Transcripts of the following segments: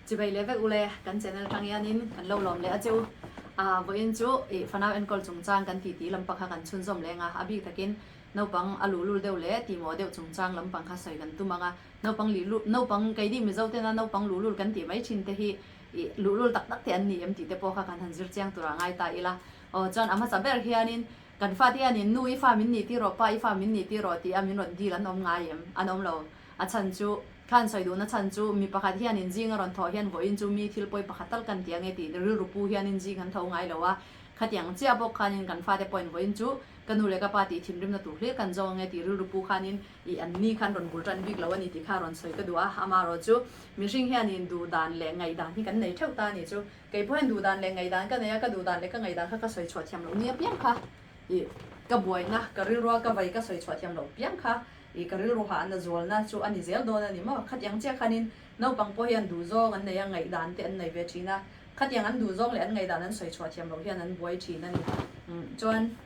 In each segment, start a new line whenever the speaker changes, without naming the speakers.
Chibai leh vek ule, kan channel tang hianin kan lo lawm leh a cheu. A vawiin chu ih fanau enkawl chungchang kan titi lampang kha kan chhunzawm leng a, a bik takin naupang a luhlul deuh leh tihmawh deuh chungchang lampang kha sawi kan tum ang a. Naupang lih naupang keini Mizo tena naupang luhlul kan tih mai thin te hi ih luhlul tak tak te an ni em tih te pawh kha kan han zir chiang turah ngai ta ila. Aw chuan a hmasa ber hianin kan fate hianin nu i fa min nih tir rawh, pa i fa min nih tir rawh tih a min rawn dil an awm ngai em? An awm lo. A chhan chu, khan sawi duhna chhan chu mi pakhat hianin zing a rawn thawh hian vawiin chu mi thil pawi pakhat tal kan ti ange tih rilru pu hianin zing an tho ngai lo a. Khatiang chiah bawk khanin kan fate pawhin vawiin chu ka nu leh ka pa tih thinrimna tur hlir kan zawng ange tih rilru pu khanin ih an ni khan rawn bul tan bik lo a ni tih kha rawn sawi ka duh a. Amaherawh chu mihring hianin duh dan leh ngaihdan hi kan nei theuh ta a nih chu. Kei pawh hian duh dan leh ngaihdan ka nei a, ka duh dan leh ka ngaihdan kha ka sawi chhuah thiam loh nia piang kha ih ka buaina, ka rilrua ka vai ka sawi chhuah thiam loh piang kha ih ka rilru hahna zualna chu a ni zel dawn a ni maw? Khatiang chiah khanin naupang pawh hian duh zawng an nei a, ngaihdan te an nei ve thin a, khatiang an duh zawng leh an ngaihdan an sawi chhuah thiam loh hian an buai thin a ni. Chuan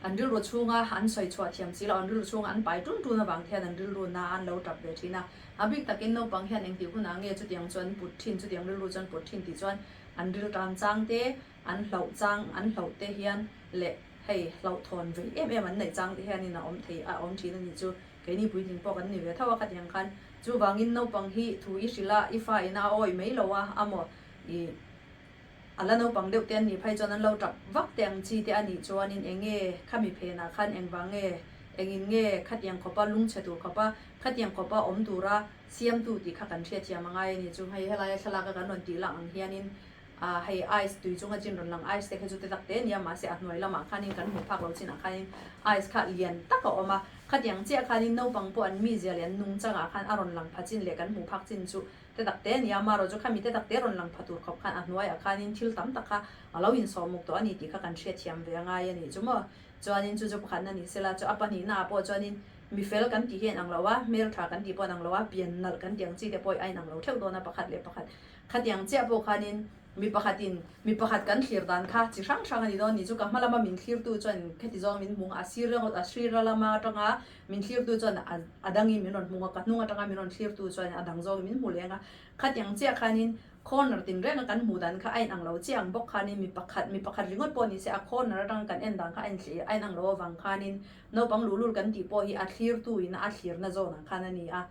an rilru chhunga an sawi chhuah thiam si loh, an rilru chhunga an pai tun tun avang te hian an rilru na an lo tap ve thin a. A bik takin naupang hian engtik hunah nge chutiang chu an put thin, chutiang rilru chu an put thin tih chuan an riltam chang te, an hlauh chang, an hlauh te hian leh hei hlauhthawn vei em em an neih chang te hianin a awm thei a awm thin a nih chu. Keini puitling pawh kan ni ve tho a khatiang khan. Chuvangin naupang hi thu i hrilh a, i fa ina a awih mai lo a, a maw i a la naupang deuh te an nih phei chuan an lo tap vak te ang chi te a nih chuanin eng nge khami phenah khan engvang nge engin nge khatiang khawpa lungchhe tur khawpa khatiang khawpa awm tura siamtu tih kha kan hriatthiam a ngai a ni chu. Hei helaia thlalaka kan rawn tih lang ang hianin Ah hei ice tui chunga chin rawn lang ice te kha chu te tak te a nia mahse a hnuai lamah khanin kan hmuh phak lo chinah khanin ice kha lian tak a awm a, khatiang chiah khanin naupang pawh an mizia leh an nung changah khan a rawn lang pha chin leh kan hmuh phak chin chu te tak te a nia amaherawh chu khami te tak te rawn lang pha tur khawp khan a hnuaiah khanin thil tam tak kha a lo insawhmuk tawh a ni tih kha kan hriatthiam ve a ngai a nih chu maw. Chuanin chu chu pakhatna ni sela chu a pahnihnaah pawh chuanin mi fel kan tih hi a inang lo a, hmeltha kan tih pawh a inang lo a, pian nalh kan tih ang chi te pawh a inang lo theuh dawn a pakhat leh pakhat. Khatiang chiah pawh khanin mi pakhatin mi pakhat kan thlir dan kha chi hrang hrang a ni dawn ni chu ka hma lama min thlirtu chuan kheti zawng min hmung a, a sir a sir lama atanga min thlirtu chuan a dangin min rawn hmung a, ka hnung atanga min rawn thlirtu chuan a dang zawngin min hmu leng a. Khatiang chiah khanin corner tin renga kan hmuh dan kha a inang lo chiah ang bawk khanin mi pakhat mi pakhat ringawt pawh ni se a corner atanga kan en dan kha a inthlir a inang lo avang khanin naupang luhlul kan tih pawh hi a thlirtu in a thlirna zawnah khan a ni a.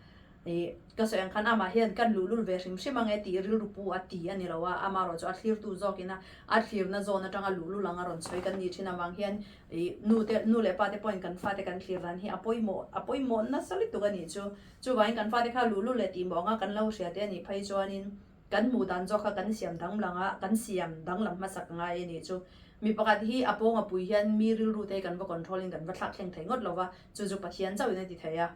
Ih, ka sawi ang khan amah hian kan luhlul ve hrim hrim ang e tih rilru pu a ti a ni lo a, amaherawh chu a thlirtu zawkin a a thlirna zawn atanga luhlul anga rawn sawi kan nih thin avang hian ih nu te nu leh pa te pawhin kan fate kan thlir dan hi a pawimawh a pawimawh nasa lutuk a nih chu. Chuvangin kan fate kha luhlul leh tihmawh anga kan lo hria te a nih phei chuanin kan hmuh dan zawk kha kan siam danglam a, kan siam danglam hmasak ngai a nih chu. Mi pakhat hi a pawng a pui hian mi rilru te hi kan va control in kan va thlak thleng thei ngawt lo va, chu chu Pathian chauhin a ti thei a.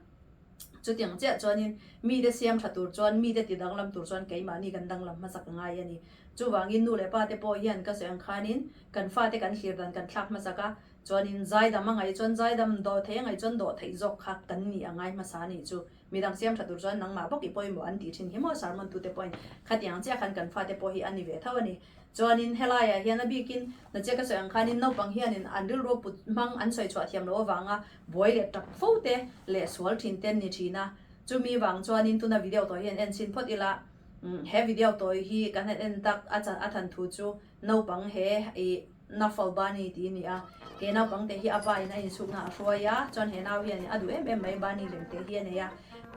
Chutiang chiah chuanin mite siam tha tur chuan, mite ti danglam tur chuan keimahni kan danglam hmasak a ngai a ni. Chuvangin nu leh pa te pawh hian ka sawi ang khanin kan fate kan thlir dan kan thlak hmasak a, chuanin zaidam a ngaih chuan zaidam dawh theih a ngaih chuan dawh theih zawk kha kan nih a ngai hmasa a nih chu. Midang siam tha tur chuan nangmah bawk i pawimawh an tih thin hi maw sermon tute pawhin khatiang chiah khan kan fate pawh hi a ni ve tho a ni. Chuanin helaiah hian a bikin Nachia ka sawi ang khanin naupang hianin an rilru put hmang an sawi chhuah thiam loh avanga buai leh tap fo te leh sual thin te an ni thin a. Chumi vang chuanin tuna video tawi hian en chhin phawt ila, he video tawi hi kan han en tak a a than thu chu naupang he ih Nafal Bani tih a ni a. He naupang te hi a pa in a insukna a hruai a, chuan he nau hianin a duh em em mai Bani lem te hi a nei a.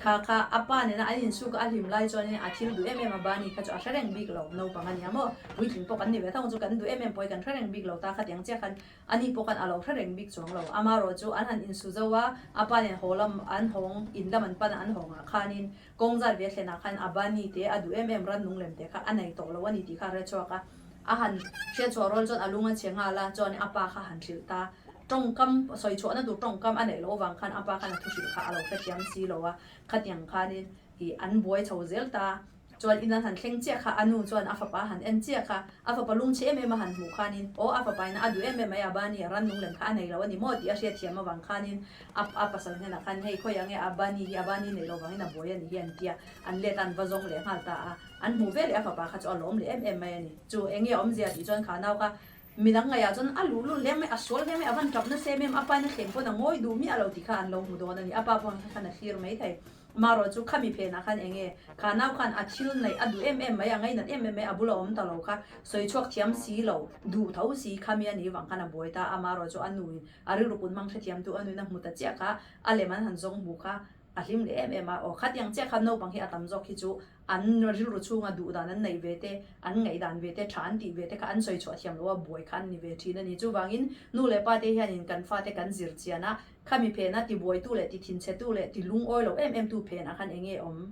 Kha kha a pa nena an insuk a a hlim lai chuanin a thil duh em em a Bani kha chu a hre reng bik lo naupang a nia maw? Puitling pawh kan ni ve thang chu kan duh em em pawh hi kan hre reng bik lo ta khatiang chiah khan ani pawh khan a lo hre reng bik chuang lo. Amaherawh chu an han insu zo a, a pa nen haw lam an hawng in lam an pan a an hawngah khanin kawng zat ve thlenah khan a Bani te a duh em em rannung lem te kha a nei tawh lo a ni tih kha a hre chhuak a. A han hriatchhuah rual chuan a lung a chhe nghal a, chuan a pa kha han hrilh ta. Tawngkam, sawi chhuahna tur tawngkam a neih loh avang khan a pa khan a thu hrilh kha a lo hrethiam si lo a, khatiang khanin ih an buai chho zel ta. Chuan in an han thleng chiah kha a nu chuan a fapa a han en chiah kha, a fapa lung chhe em em a han hmuh khanin aw a fapa in a duh em em mai a Bani a rannung lem kha a nei lo a ni maw tih a hriatthiam avang khanin a a pasal hnenah khan hei khawiah nge a Bani hi a Bani neih loh vangin a buai a ni hi an tia, an let a an va zawng leh nghal ta a. An hmuh ve leh a fapa kha chu a lawm leh em em mai a ni. Chu eng nge awmzia tih chuan kha nau kha Midang ngaihah chuan a luhlul hle mai, a sual hle mai, a van tap nasa em em, a pain a thleng pawn a ngawi duh miah lo tih kha an lo hmu dawn a ni. A pa pawh khan a thlir mai thei. Marawh chu khami phenah khan eng nge kha nau khan a thil neih a duh em em mai, a ngainat em em mai, a bula awm ta lo kha sawi chhuak thiam si lo, duh tho si khami a nih vang khan a buai ta a. Marawh chu a nuin a rilru put hmang hrethiamtu a nuin a hmu ta chiah kha a lem an han zawng hmu kha a hlim leh em em a, aw khatiang chiah khan naupang hi a tam zawk hi chu an rilru chhunga duh dan an neih ve te, an ngaih dan ve te, tha an tih ve te kha an sawi chhuah thiam lo a, buai kha an ni ve thin a ni. Chuvangin nu leh pa te hianin kan fate kan zir chian a, khami phena ti buaitu leh ti thinchhetu leh ti lungawi lo em em tu phenah khan eng nge awm?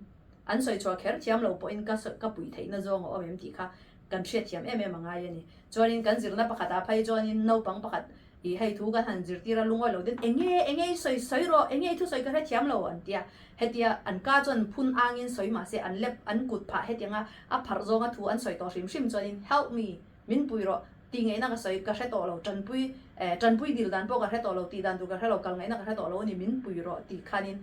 An sawi chhuah kher thiam lo pawhin ka ka puih theihna zawng a awm em tih kha kan hriat thiam em em a ngai a ni. Chuanin kan zirna pakhatah phei chuanin naupang pakhat I hei thu kan han zirtir a lungawi lo den enge enge i sawi sawi rawh enge i thusawi ka hrethiam lo an tia hetia an ka chuan phun angin sawi mahse an lep an kut phah hetianga a pharh zawnga thu an sawi tawh hrim hrim chuanin help me min pui rawh tih ngaihna ka sawi ka hre tawh lo tanpui eh tanpui dil dan pawh ka hre tawh lo tih dan tur ka hre lo kal ngaihna ka hre tawh lo a ni min pui rawh tih khanin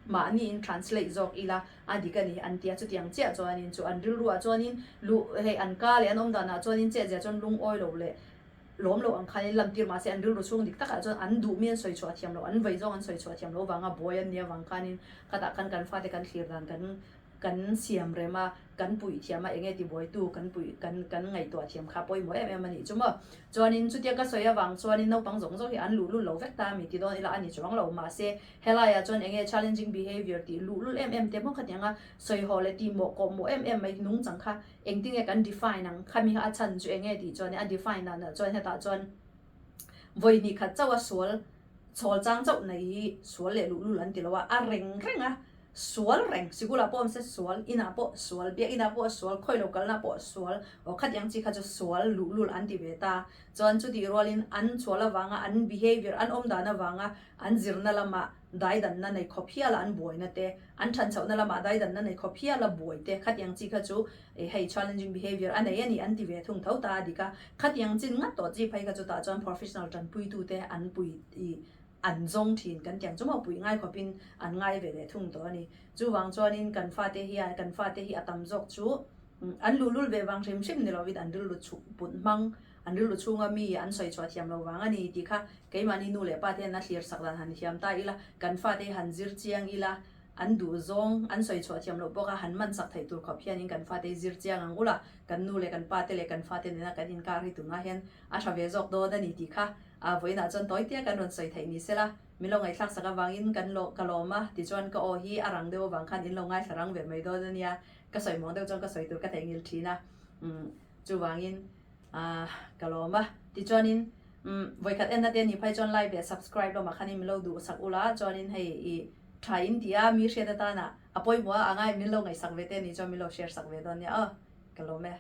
mahni in translate zawk ila a dik a ni an tia chutiang chiah chuanin chu an rilruah chuanin luh hei an ka leh an awm danah chuanin chet zia chuan lungawi lo leh Lawm lo ang khan in lantir mahse an rilru chhung dik takah chuan an duh mi an sawi chhuah thiam lo, an vei zawng an sawi chhuah thiam lo vanga buai an nih avang khanin khatah khan kan fate kan thlir dan kan kan siam rem a, kan puih thiam a, enge tibuaitu kan puih kan kan ngaihtuah thiam kha pawimawh em em a nih chu maw. Chuanin chutia ka sawi avang chuanin naupang zawng zawng hi an luhlul lo vek ta mi ti dawn ila a ni chuang lo mahse helaiah chuan enge challenging behaviour tih luhlul em em te maw khatianga sawihaw leh tihmawh kawhmawh em em mai nungchang kha Engtinge kan define ang? Khami kha a chhan chu enge tih chuan a define dan ah chuan hetah chuan vawi hnih khat chauh a sual chhawl chang chauh nei hi sual leh luhlul an ti lo a, a reng reng a, sual reng, sikul ah pawh awm se sual, inah pawh sual, biak inah pawh sual, khawi lo kalna pawh sual, aw khatiang chi kha chu sual luhlul an ti ve ta. Chuan chutih rualin an chhual avanga an behaviour an awm dan avanga an zirna lamah daidanna nei khawp hiala an buaina te, an thanchhohna lamah daidanna nei khawp hiala buai te, khatiang chi kha chu hei challenging behaviour a nei a ni an ti ve thung tho ta a dik a, khatiang chin ngat tawh chi phei kha chu tah chuan professional tanpuitute an pui i an zawng thin kan tiang chu maw pui ngai khawpin an ngai ve leh thung tawh a ni. Chuvang chuanin kan fate hian kan fate hi a tam zawk chu an luhlul ve vang hrim hrim ni lovin an rilru chhuk put hmang An rilru chhunga mi an sawi chhuah thiam lo vang a ni tih kha keimahni nu leh pa te hian a thlir sak dan han thiam ta ila, kan fate hi han zir chiang ila, an duh zawng an sawi chhuah thiam loh bawk a, han man sak theih tur khawp hianin kan fate hi zir chiang ang ula, kan nu leh kan pa te leh kan fate nena kan inkar hi tunah hian a tha ve zawk dawn a ni tih kha a vawiinah chuan tawi tia kan rawn sawi theih ni sela, min lo ngaihthlak sak avangin kan lo ka lawm a, tichuan ka aw hi a rang deuh avang khan in lo ngaithla rang ve mai dawn a nia, ka sawi muang deuh chuan ka sawi tur ka theihnghilh thin a, umm chuvangin. Ah ka lawm a, tichuanin umm vawikhat enna te ni phai chuan like leh subscribe lamah khanin min lo duh sak ula chuanin hei i tha in tih a mi hriat atana a pawimawh a angai min lo ngaihsak ve te ni chuan min lo share sak ve dawn nia aw ka lawm e.